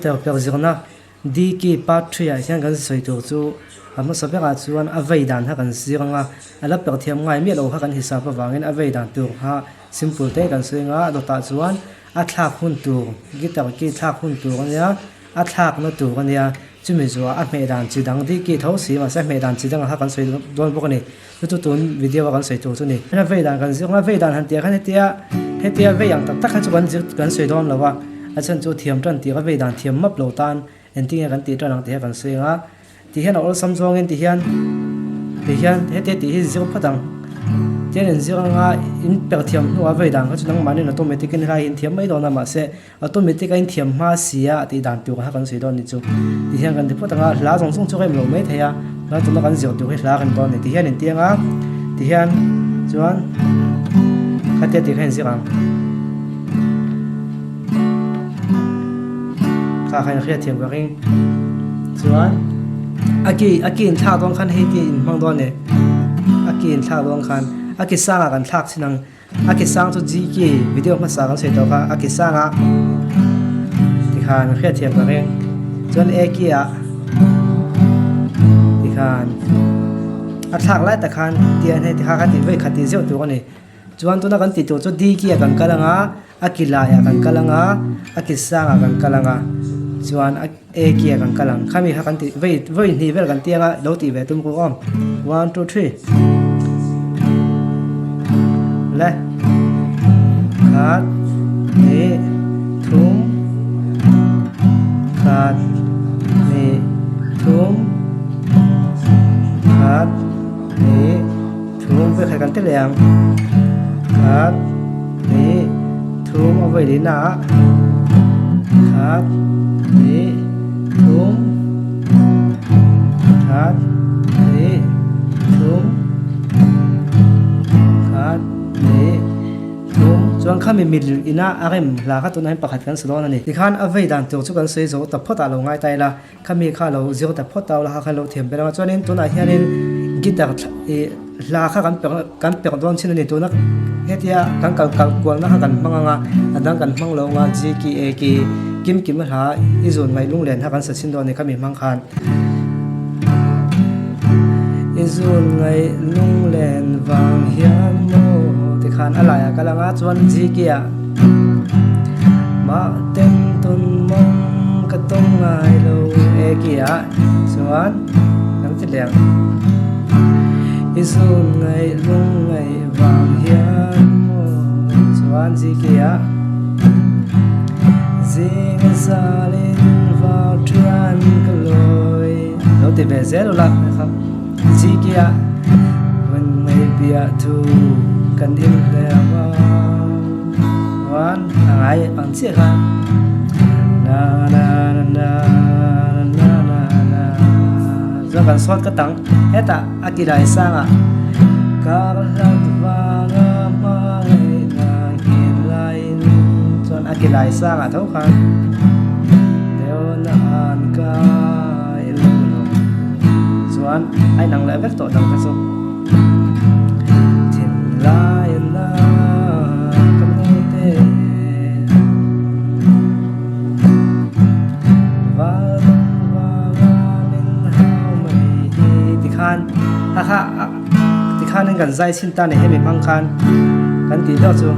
Guitar perh zirna Diki part three ah hian kan sawi tur chu a hmasa berah chuan a vei dan kha kan zir anga a la perh thiam ngai miah lo kha kan hisap avangin a vei dan tur kha simple te kan sawi anga dawtah chuan a thlak hun tur guitar key thlak hun tur ania a thlak na tur ania chumi zuah a hmeh dan chi dang diki tho si mahse a hmeh dan chi dangah kha kan sawi dawn bawk a ni chu chu tun video a kan sawi tur chu a ni a vei dan kan zir anga vei dan han tih ah khan hetia hetia vei ang tak tak kha chu kan zir kan sawi dawn lo a. A chhan chu thiam tan tih ka vei dan thiam map lo tan engtin nge kan tih tan ang tih hi kan sawi ang a, ti hian a awlsam zawngin ti hian ti hian heti tih hi zir phawt ang tian in zir anga in perh thiam hnuah vei dan kha chu nangmahni automatic in helai hi in thiam mai dawn a mahse automatic a in thiam hma sia tih dan tur kha kan sawi dawn ni chu ti hian kan ti phawt ang a hla zawng zawng chu ka em lo mai thei a hla tuna kan zir tur hi hla kan dawn a ni ti hian in ti anga ti hian chuan khatia tih kha in zir ang. Kha kha in hriat thiam ka ring chuan a ki a ki in thlak dawn khan hei ti in hmang dawn e a ki in thlak dawn khan a ki sangah kan thlak chin ang a ki sang chu G key video hmasa kan sawi tawh kha a ki sangah tikhan hriat thiam ka ring chuan A key ah tikhan a thlak lai tak khan tian hei tikha kha tih vawi khat tih zeuh tur a ni. Chuan tuna kan tih tur chu Diki ah kan kal ang a, a ki laiah kan kal ang a, a ki sangah kan kal ang a, chuan a Eki ah kan kal ang. Khami kha kan tih vei vawi hnih vel kan ti ang a, lo tih ve tum kawk awm. One two three. Le. Khat hnih thum khat hnih thum khat hnih. Thum vek hai kan ti leh ang. Khat, hnih, thum a vawi lehna ah. Khat, hnih, thum. Khat, hnih, thum. Khat, hnih, thum. Chuan khami mil ina a rem hla kha tunah hian pakhat kan sa dawn a ni. Tikhan a vei dan tur chu kan sawi zo ta phawt ah lo ngai ta ila. Khami kha lo zir ta phawt tau la kha lo thiam ber ang a chuanin tunah hianin guitar ih hla kha kan perh kan perh dawn chin a ni tuna hetia kan kal kal kualna kha kan hmang ang a a dang kan hmang lo ang a G key A key kim kim a hla i zun ngaih lunglen kha kan sa chhin dawn a ni khami hmang khan i zun ngaih lunglen vang hian maw tikhan a laiah kal ang a chuan G key ah. Mah ten tawn mawng ka tawng ngai lo e kia chuan kan ti leh ang. I zun ngaih lung ngaih vang hian maw chuan zi kia zing a zalin vau thian ka lawi lo ti ve zel ula kha zi kia vun mai bia thu kan inhlem a. Chuan a ngai ang chiah khan na na na na na na chuan kan sawt ka tang hetah a ti lai sangah kar hlat vanga hma ngaihna nghen laiin chuan a ti lai sangah tho khan deuhna an kai lo lo chuan a inang leh vek tawh dang kha chu. Tikhan kan zai chhin ta ni hemi hmang khan kan tih deuh chu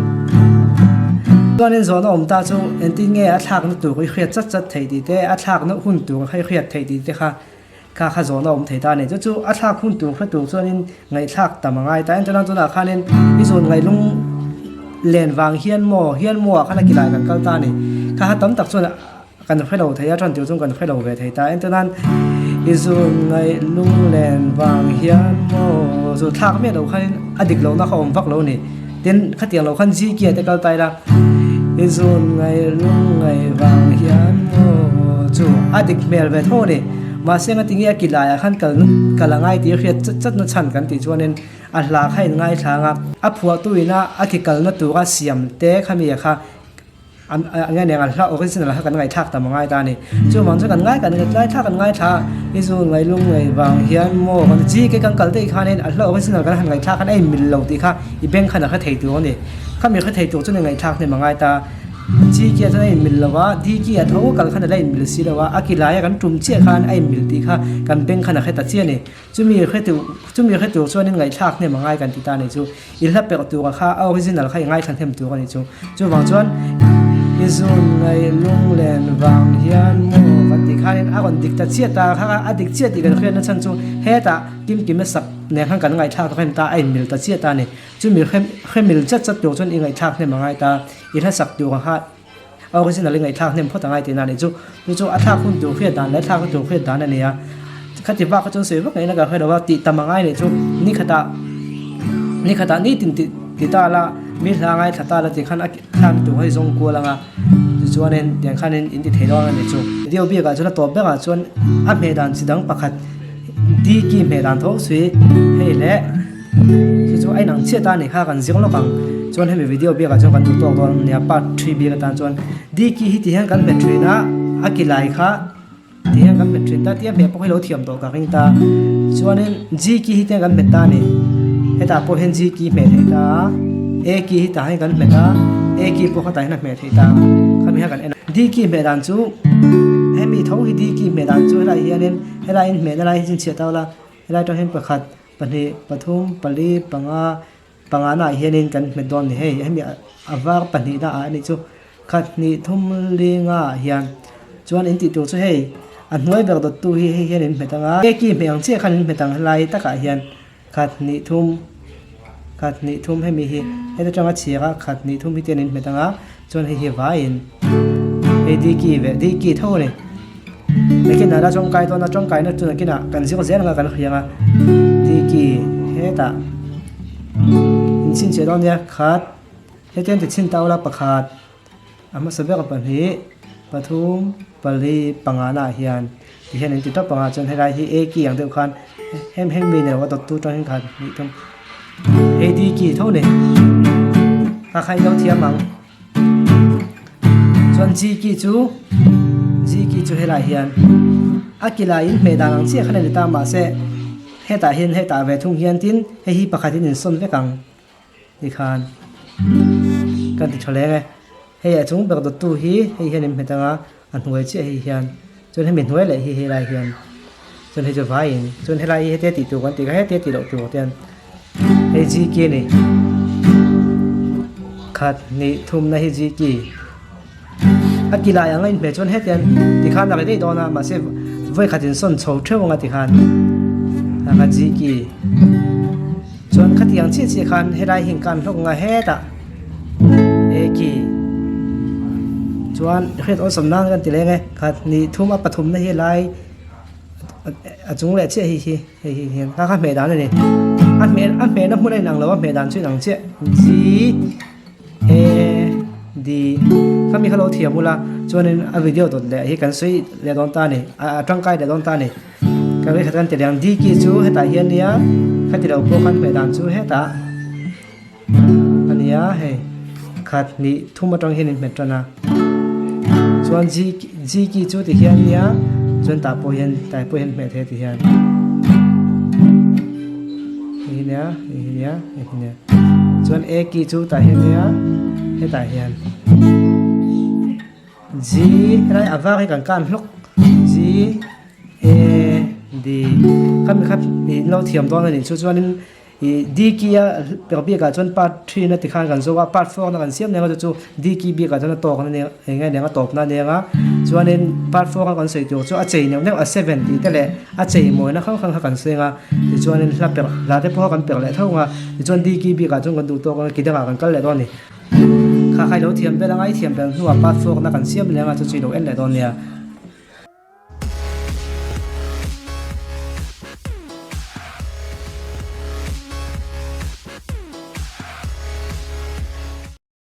chuanin zawhna awm ta chu engtin nge a thlakna tur hi hriat chat chat theih tih te a thlakna hun tur kha hriat theih tih te kha Kha kha zawhna awm thei ta a ni. Chu chu a thlak hun tur hre tur chuanin ngaihthlak tam a ngai ta. Entirna tunah khanin i zawn ngaihlung len vang hian maw hian maw ah khan a kilai kan kal ta a ni. Kha kha tam tak chuan kan hre lo thei a, tan tur chuan kan hre lo ve thei ta. Entirnan i zawn ngaihlung len vang hian maw chu thlak miah lo khanin a dik lohna kha awm vak lo a ni. Tin, khatiang lo khan Zikea te kal ta ila, i zun ngaih lung ngaih vang hian maw chu a dik hmel ve tho a ni. Mahse nga tinge a ki laiah khan kal kal a ngai tih a hriat chat chat na chhan kan tih chuanin a hla kha in ngaithla ang a, a phuahtu ina a ki kalna tura siam te khami kha An nge nen an hla original kha kan ngaihthlak tam a ngai ta a ni. Chuvang chu kan ngai kan ngaithla kan ngaithla a, i zu ngaih lung ngaih vang hian maw kan chi ke kan kal daih khanin a hla original kan han ngaihthlak khan a inmil lo tih kha i beng khan a hre thei tur a ni. Khami hre thei tur chu ni ngaihthlak hnem a ngai ta. G key ah chuan a inmil lo a, D key ah tho kal khan a la inmil si lo a, a ki laia kan tum chiah khan a inmil tih kha kan beng khan a hre ta chiah a ni. Chumi hre tur chumi hre tur chuanin ngaihthlak hnem a ngai kan ti ta a nih chu. I hla perh tura kha a original kha i ngaithla hnem tur a nih chu. Chuvang chuan i zun ngaih lunglen vang hian maw kan tih khanin a rawn dik ta chiah ta kha a dik chiah tih kan hriatna chhan chu hetah kimkima sak nen khan kan ngaihthlak rem ta a inmil ta chiah ta a ni. Chumi hre mil chat chat tur chuan i ngaihthlak hnem a ngai ta, i hla sak tur kha a original i ngaihthlak hnem phawt a ngai tihna a nih chu. Chu chu a thlak hun tur hriat dan leh a thlakna tur hriat dan a ni a. Khati bak kha chuan sawi vak ngeiin a kan hre lo a, tih tam a ngai nih chu ni khatah ni khatah nitin tih ti ta la, mi hla ngaithla ta la tih khan a thlakna tur hi zawng kual ang a, tichuanin tiang khanin in ti thei dawn a nih chu. Video biakah chuan a tawp berah chuan a hmeh dan chi dang pakhat Diki hmeh dan tho sui hei leh. Chu chu a inang chiah ta a ni kha kan zir lawk ang chuan hemi video biakah chuan kan duh tawk dawn ania part three bik atan chuan diki hi ti hian kan hmet thin a a ki lai kha ti hian kan hmet thin ta tia hmeh pawh hi lo thiam tawh ka ring ta chuanin g ki hi tiang kan hmet ta a ni hetah pawh hian g ki hmeh theih ta a a ki hi tah hian kan hmet a a ki pawh kha tah hian a hmeh theih ta khami kha kan en a diki hmeh dan chu hemi tho hi diki hmeh dan chu helai hianin helai in hmehna lai hi chhinchhiah ta ula helai atang hian pakhat. Pahnih, pathum, pali, panga, panga naah hianin kan hmet dawn a ni. Hei hemi a var pahnihna ah a nih chu. Khat hnih thum linga ah hian chuan in tih tur chu hei a hnuai ber dawt tu hi hei hian in hmet ang a. Keki hmeh ang chiah khan in hmet ang helai takah hian khat hnih thum khat hnih thum hemi hi heta tanga chhiar a khat hnih thum hi te an in hmet ang a chuan hei hi vaiin hei diki ve diki tho a ni. Nakinah la tawngkai dawn a, tawngkaina chu nakinah kan zir zel anga kan hria anga diki hetah in chhinchhiah dawn nia khat hetiang ti chhin ta ula pakhat a hmasa ber pahnih pathum pali panga naah hian ti hian in ti tawp anga chuan helai hi a ki ang deuh khan hem hem mi nei lo a dawttu tang hian khat hnih thum hei diki tho a ni ka kha ilo thiam ang. Chuan Ziki chu Ziki chu helai hian a ki laiin hmeh dan ang chiah khan a ni ta mahse hetah hian hetah ve thung hian tin hei hi pakhat in insawn vek ang tikhan kan ti tha leng e hei a chung ber dawttu hi hei hian in hmet ang a a hnuai chiah hei hian chuan hemi hnuai leh hi helai hian chuan hei chu vaiin chuan helai hi hetia tih tur kan tih kha hetia tih loh tur te hian hei Ziki a ni khat hnih thumna hi Ziki a ti lai ang a inhmeh chuan hetiang tikhan a ri daih dawn a mahse vawi khat insawn chho theuh ang a tikhan a kha Ziki chuan khatiang chiah chiah khan helai hi kan hlawk ang a hetah. Eki chuan hriat awlsam nan kan ti leng e khat hnih thum a pathum na hi lai a chung leh chiah hi hi hei hi hian kha kha hmeh dan a ni a hmeh a hmeh na hmun a inang lo a hmeh dan chu inang chiah G A D khami kha lo thiam ula chuanin a video dawt leh hi kan sawi leh dawn ta a ni a tangkai leh dawn ta a ni ka vei khat kan ti leh ang D ki chu hetah hian nia khati lo pawh khan hmeh dan chu hetah. A nia hei khat hnih thum atang hian in hmet tan a chuan G G ki chu ti hian nia chuan tah pawh hian tai pawh hian hmeh thei ti hian hei hi nia hei hi nia hei hi nia chuan A ki chu tah hian nia hetah hian G helai a var hi kan kan hlawk G A D khami kha in lo thiam dawn a nih chu chuanin. Ih Diki a per bikah chuan part three na tikhan kan zo a, part four na kan siam nen a chu chu Diki bikah chuan a tawk na nia eng nge eng a tawp na nia chuanin part four a kan sawi tur chu a chei neuh neuh a seven tih te leh a chei mawina hrang hrang kha kan sawi ang a tichuanin hla per hla te pawh kha kan per leh tho ang a tichuan Diki bikah chuan kan duh tawk ang a ki dangah kan kal leh dawn a ni. Kha kha i lo thiam vel anga i thiam vel hnuah part four na kan siam leh ang a chu chu i lo en leh dawn nia.